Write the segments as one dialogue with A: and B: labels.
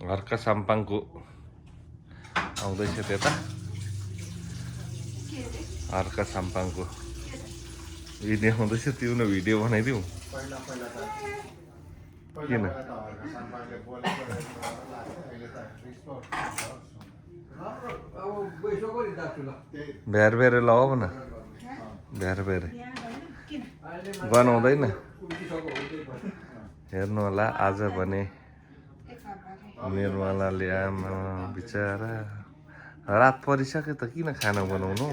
A: हर्का साम्पाङको आउँदैछ त्यता हर्का साम्पाङको भिडियो आउँदैछ त्यो न भिडियो बनाइदिउँ किन भ्यार भेरे लगाऊ न भ्यार भेरे बनाउँदैन हेर्नु होला आज भने निर्मलाले आमा बिचरा रात परिसक्यो त किन खाना बनाउनु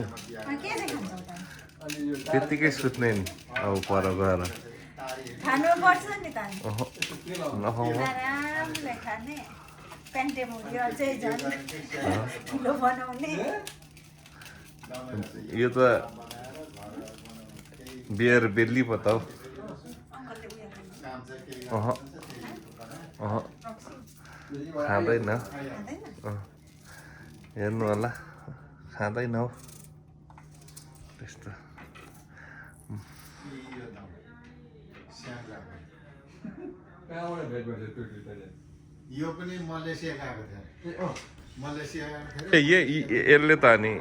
A: त्यत्तिकै सुत्ने नि अब पर गएर
B: खानुपर्छ नि त
A: नखाऊ
B: आरामले खाने पेन्टेमुरी अझै झन् ठुलो बनाउने
A: यो त बियर बेल्ली पो त हौ खाँदैन हेर्नु होला खाँदैन हौ त्यस्तो
C: यो पनि मलेसिया गएको थियो मलेसिया
A: यसले त नि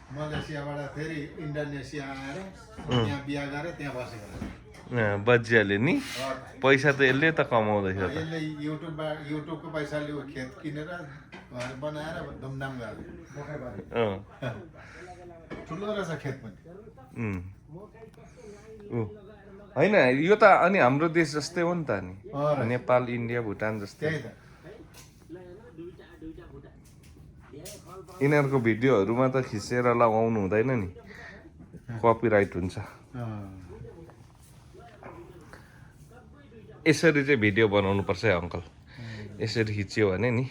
C: मलेसियाबाट फेरि इन्डोनेसिया आएर त्यहाँ बिहा गरेर त्यहाँ बसेको
A: बजियाले नि पैसा त यसले त कमाउँदैछ त
C: यसले युट्युबको पैसाले खेत किनेर घर बनाएर धुमधाम गरे ठुलो रहेछ खेत पनि
A: होइन यो त अनि हाम्रो देश जस्तै हो नि त नि नेपाल इन्डिया भुटान जस्तै
C: त्यही त
A: यिनीहरूको भिडियोहरूमा त खिचेर लगाउनु हुँदैन नि कपिराइट हुन्छ यसरी चाहिँ भिडियो बनाउनु पर्छ है अङ्कल यसरी खिच्यो भने नि